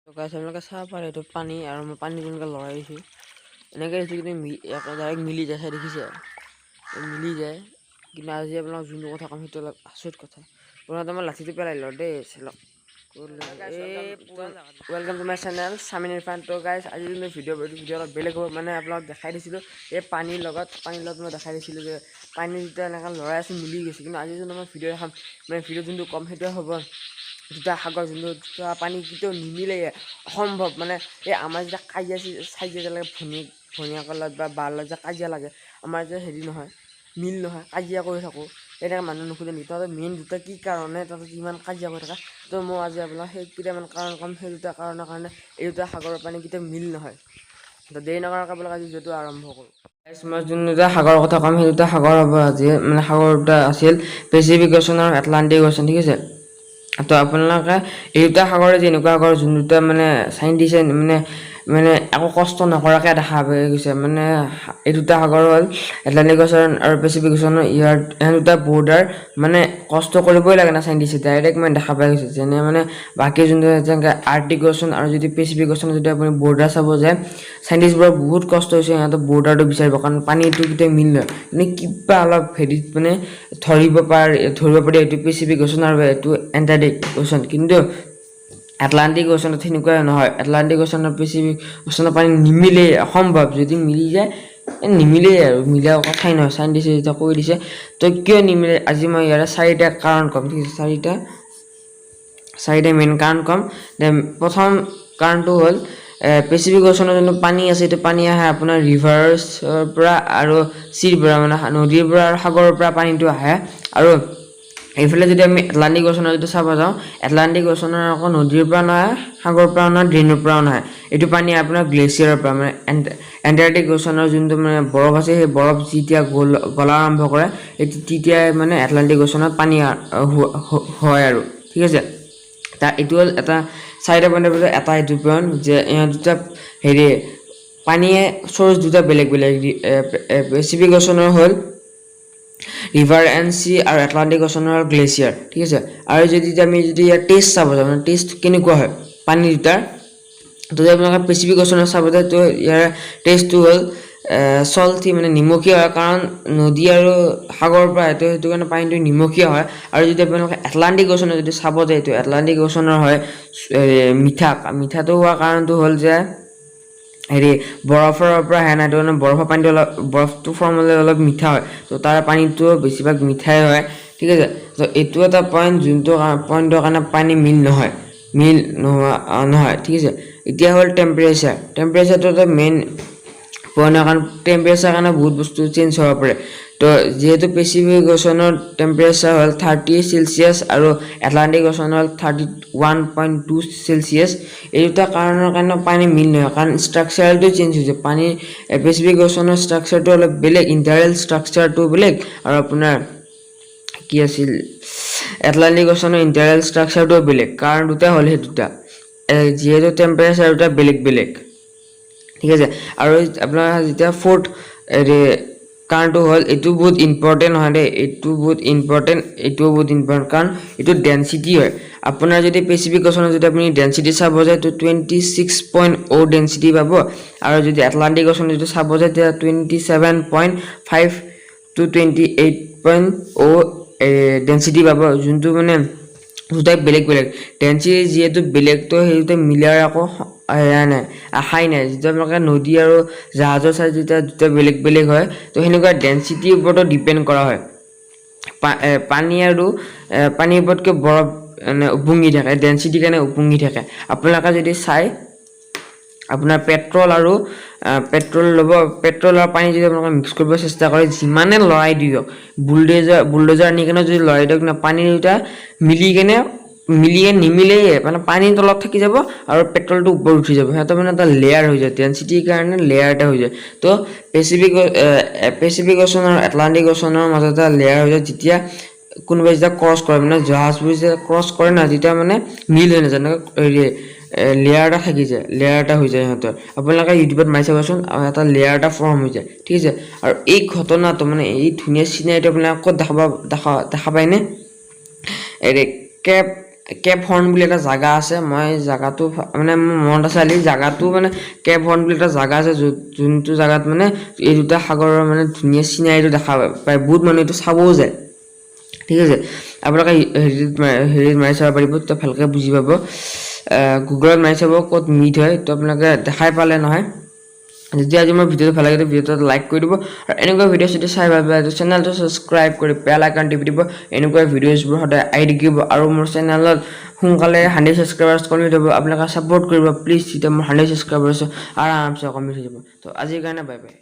গাইছ, আপোনালোকে চাব পাৰে, এইটো পানী আৰু মই পানী যেনেকৈ লৰাই দিছোঁ, এনেকৈ দিছোঁ, কিন্তু ডাইৰেক্ট মিলি যায়। চাই দেখিছে, এই মিলি যায়। কিন্তু আজি আপোনাক যোনটো কথা ক'ম, সেইটো অলপ আচৰিত কথা। প্ৰথমতে মই লাঠিটো পেলাই লওঁ দেই। চাওক, welcome to my channel Samin Irfan. তো গাইছ, আজি যোনটো ভিডিঅ', এইটো ভিডিঅ' অলপ বেলেগ হ'ব। মানে আপোনাক দেখাই দিছিলোঁ, এই পানীৰ লগত মই দেখাই দিছিলোঁ যে পানী যেতিয়া এনেকৈ লৰাই আছোঁ, মিলি গৈছে। কিন্তু আজি যোনটো মই ভিডিঅ' দেখাম, মানে ভিডিঅ' যোনটো ক'ম, সেইটোৱে হ'ব দুটা সাগৰ, যোনটো দুটা পানী কেতিয়াও নিমিলে, অসম্ভৱ। মানে এই আমাৰ যেতিয়া কাজিয়া চাজিয়া লাগে, ভনীয়েকৰ লগত বা বাৰ লগত যে কাজিয়া লাগে, আমাৰ যে হেৰি নহয়, মিল নহয়, কাজিয়া কৰি থাকোঁ, তেনেকৈ মানুহ নুসুধে নেকি, তহঁতে মেইন দুটা কি কাৰণে তহঁতে ইমান কাজিয়া কৰি থাকা? তো মই আজি আপোনাক সেই কেইটামান কাৰণ ক'ম। সেই দুটা কাৰণৰ কাৰণে এই দুটা সাগৰৰ পানী কেতিয়াও মিল নহয়। তো দেৰি নকৰাকৈ আপোনালোক আজি ভিডিঅ'টো আৰম্ভ কৰোঁ। মই যোন দুটা সাগৰৰ কথা ক'ম, সেই দুটা সাগৰ হ'ব আজি, মানে সাগৰ দুটা আছিল পেচিফিক অ'চন আৰু এটলাণ্টিক অ'চন, ঠিক আছে? তো আপোনালোকে এই দুটা সাগৰে যে এনেকুৱা সাগৰ, যোন দুটা মানে চাইণ্টিষ্টে মানে মানে একো কষ্ট নকৰাকৈ দেখা পাই গৈছে। মানে এই দুটা সাগৰ হ'ল এটলাণ্টিক অ'চন আৰু পেচিফিক অ'চনৰ ইয়াৰ এই দুটা বৰ্ডাৰ মানে কষ্ট কৰিবই লাগে না, চাইণ্টিষ্টে ডাইৰেক্ট মানে দেখা পাই গৈছে। যেনে মানে বাকী যোনটো যেনেকৈ আৰ্কটিক অ'চন আৰু যদি পেচিফিক অ'চন যদি আপুনি বৰ্ডাৰ চাব যায়, চাইণ্টিষ্টবোৰৰ বহুত কষ্ট হৈছে সিহঁতৰ বৰ্ডাৰটো বিচাৰিব, কাৰণ পানীটো কেতিয়াও মিল নহয়। কিন্তু কিবা অলপ হেৰিত মানে ধৰিব পাৰি, এইটো পেচিফিক অ'চন আৰু এইটো এণ্টাৰ্কটিক অ'চন। কিন্তু এটলাণ্টিক অ'চনত সেনেকুৱা নহয়। এটলাণ্টিক অ'চনৰ পেচিফিক অ'চনৰ পানী নিমিলেই, অসম্ভৱ। যদি মিলি যায়, এই নিমিলেই আৰু মিলা কথাই নহয়। চাইণ্টিষ্টে যেতিয়া কৈ দিছে, তো কিয় নিমিলে? আজি মই ইয়াৰে চাৰিটা কাৰণ ক'ম, ঠিক আছে? চাৰিটা মেইন কাৰণ ক'ম। প্ৰথম কাৰণটো হ'ল পেচিফিক অ'চনৰ যোনটো পানী আছে, সেইটো পানী আহে আপোনাৰ ৰিভাৰ্ছৰ পৰা আৰু চিৰ পৰা, মানে নদীৰ পৰা আৰু সাগৰৰ পৰা পানীটো আহে। আৰু এইফালে যদি আমি এটলাণ্টিক অ'চনৰ যদি চাব যাওঁ, এটলাণ্টিক অ'চনৰ আকৌ নদীৰ পৰা নাহে, সাগৰৰ পৰাও নহয়, ড্ৰেইনৰ পৰাও নাহে। এইটো পানী আপোনাৰ গ্লেচিয়াৰৰ পৰা, মানে এণ্টাৰ্কটিক অ'চনৰ যোনটো মানে বৰফ আছে, সেই বৰফ যেতিয়া গলা আৰম্ভ কৰে, এই তেতিয়াই মানে এটলাণ্টিক অ'চনত পানী হয় আৰু, ঠিক আছে? তাৰ এইটো হ'ল এটা চাৰিটা পইণ্টৰ ভিতৰত এটা এইটো পইণ্ট যে ইহঁত দুটা হেৰি পানীয়ে চ'ৰ্চ দুটা বেলেগ বেলেগ। পেচিফিক অ'চনৰ হ'ল ৰিভাৰ এণ্ড চি আৰু এটলাণ্টিক অ'চনৰ গ্লেচিয়াৰ, ঠিক আছে? আৰু যদি আমি যদি ইয়াৰ টেষ্ট চাব যাওঁ, মানে টেষ্ট কেনেকুৱা হয় পানী দুটাৰ, তো যদি আপোনালোকে পেচিফিক অ'চনৰ চাব যায়, তো ইয়াৰ টেষ্টটো হ'ল চল্টি, মানে নিমখীয়া হয়, কাৰণ নদী আৰু সাগৰৰ পৰা সেইটো সেইটো কাৰণে পানীটো নিমখীয়া হয়। আৰু যদি আপোনালোকে এটলাণ্টিক অ'চনৰ যদি চাব যায়, এইটো এটলাণ্টিক অ'চনৰ হয় মিঠা। মিঠাটো হোৱাৰ কাৰণটো হ'ল যে হেৰি বৰফৰ পৰা আহে নাই, সেইটো কাৰণে বৰফৰ পানীটো অলপ, বৰফটো ফৰ্ম হ'লে অলপ মিঠা হয়। তো তাৰ পানীটো বেছিভাগ মিঠাই হয়, ঠিক আছে? তো এইটো এটা পইণ্ট, যোনটো পইণ্টৰ কাৰণে পানী মিল নহয়, মিল নোহোৱা নহয়, ঠিক আছে? এতিয়া হ'ল টেম্পাৰেচাৰ। টেম্পাৰেচাৰটো এটা মেইন পইণ্ট, কাৰণ টেম্পাৰেচাৰ কাৰণে বহুত বস্তু চেঞ্জ হ'ব পাৰে। তো যিহেতু পেচিফিক অ'চনৰ টেম্পাৰেচাৰ হ'ল 30 চেলচিয়াছ আৰু এটলাণ্টিক অ'চনৰ হ'ল 31.2 চেলচিয়াছ, এই দুটা কাৰণৰ কাৰণে পানী মিল নহয়, কাৰণ ষ্ট্ৰাকচাৰটো চেঞ্জ হৈছে। পানী পেচিফিক অ'চনৰ ষ্ট্ৰাকচাৰটো অলপ বেলেগ, ইণ্টাৰনেল ষ্ট্ৰাকচাৰটো বেলেগ আৰু আপোনাৰ কি আছিল, এটলাণ্টিক অ'চনৰ ইণ্টাৰনেল ষ্ট্ৰাকচাৰটোও বেলেগ। কাৰণ দুটা হ'ল সেই দুটা, যিহেতু টেম্পাৰেচাৰ দুটা বেলেগ বেলেগ, ঠিক আছে? আৰু আপোনাৰ যেতিয়া ফ'ৰ্থ হেৰি কাৰণটো হ'ল, এইটো বহুত ইম্পৰ্টেণ্ট হয় দেই, এইটো বহুত ইম্পৰ্টেণ্ট, এইটোও বহুত ইম্পৰ্টেণ্ট, কাৰণ এইটো ডেঞ্চিটি হয়। আপোনাৰ যদি পেচিফিক অ'চনত যদি আপুনি ডেঞ্চিটি চাব যায়, তো 26.0 ডেঞ্চিটি পাব আৰু যদি এটলাণ্টিক অ'চনত যদি চাব যায়, তেতিয়া 27.5 to 28.0 density পাব, যোনটো মানে দুটাই বেলেগ বেলেগ। ডেঞ্চিটি যিহেতু বেলেগ, তো সেই দুটা মিলাৰ আকৌ সেয়া নাই, আশাই নাই। যেতিয়া আপোনালোকে নদী আৰু জাহাজৰ চাইজ যেতিয়া দুটা বেলেগ বেলেগ হয়, তো সেনেকুৱা ডেঞ্চিটিৰ ওপৰতো ডিপেণ্ড কৰা হয়। পানী আৰু পানীৰ ওপৰতকৈ বৰফ মানে উপঙি থাকে, ডেঞ্চিটিৰ কাৰণে উপঙি থাকে। আপোনালোকে যদি চাই, আপোনাৰ পেট্ৰল আৰু পেট্ৰল ল'ব, পেট্ৰল আৰু পানী যদি আপোনালোকে মিক্স কৰিব চেষ্টা কৰে, যিমানে লৰাই দিয়ক, বুলডজাৰ আনি কেনে যদি লৰাই দিয়ক না, পানী দুটা মিলি কেনে নিমিলেই, মানে পানীৰ তলত থাকি যাব আৰু পেট্ৰলটো ওপৰত উঠি যাব। সিহঁতৰ মানে এটা লেয়াৰ হৈ যায়, ডেঞ্চিটিৰ কাৰণে লেয়াৰ এটা হৈ যায়। তো পেচিফিক পেচিফিক অ'চন আৰু এটলাণ্টিক অ'চনৰ মাজত এটা লেয়াৰ হৈ যায়। যেতিয়া কোনোবাই যেতিয়া ক্ৰছ কৰে, মানে জাহাজবোৰ যেতিয়া ক্ৰছ কৰে না, তেতিয়া মানে মিল হৈ নাযায়, এনেকৈ হেৰি লেয়াৰ এটা থাকি যায়, লেয়াৰ এটা হৈ যায় সিহঁতৰ। আপোনালোকে ইউটিউবত মাৰি চাবচোন, আৰু এটা লেয়াৰ এটা ফৰ্ম হৈ যায়, ঠিক আছে? আৰু এই ঘটনাটো, মানে এই ধুনীয়া চিনাৰীটো আপোনালোকে ক'ত দেখা দেখা দেখা পায়নে? এই কেপ কেপ হৰ্ণ বুলি এটা জাগা আছে। মই জাগাটো মানে মোৰ মনত আছে খালি জাগাটো, মানে কেপ হৰ্ণ বুলি এটা জাগা আছে, য'ত যোনটো জাগাত মানে এই দুটা সাগৰৰ মানে ধুনীয়া চিনাৰীটো দেখা পায়। বহুত মানুহ এইটো চাবও যায়, ঠিক আছে? আপোনালোকে হেৰিত মাৰি চাব পাৰিব, তেতিয়া ভালকৈ বুজি পাব। গুগলত মাৰি চাব ক'ত মিট হয়, তো আপোনালোকে দেখাই পালে নহয়। যদি আজি মোৰ ভিডিঅ'টো ভাল লাগে, ভিডিঅ'টো লাইক কৰি দিব আৰু এনেকুৱা ভিডিঅ' যদি চাই ভাল পায়, চেনেলটো ছাবস্ক্ৰাইব কৰি বেল আইকন টিপি দিব। এনেকুৱা ভিডিঅ'জবোৰ সদায় আহি থাকিব আৰু মোৰ চেনেলত সোনকালে 100 ছাবস্ক্ৰাইবাৰ্ছ কমপ্লিট হ'ব। আপোনালোকে ছাপোৰ্ট কৰিব প্লিজ, তেতিয়া মোৰ 100 ছাবস্ক্ৰাইবাৰ্ছ আৰামছে কমপ্লিট হৈ যাব। তো আজিৰ কাৰণে বাই বাই।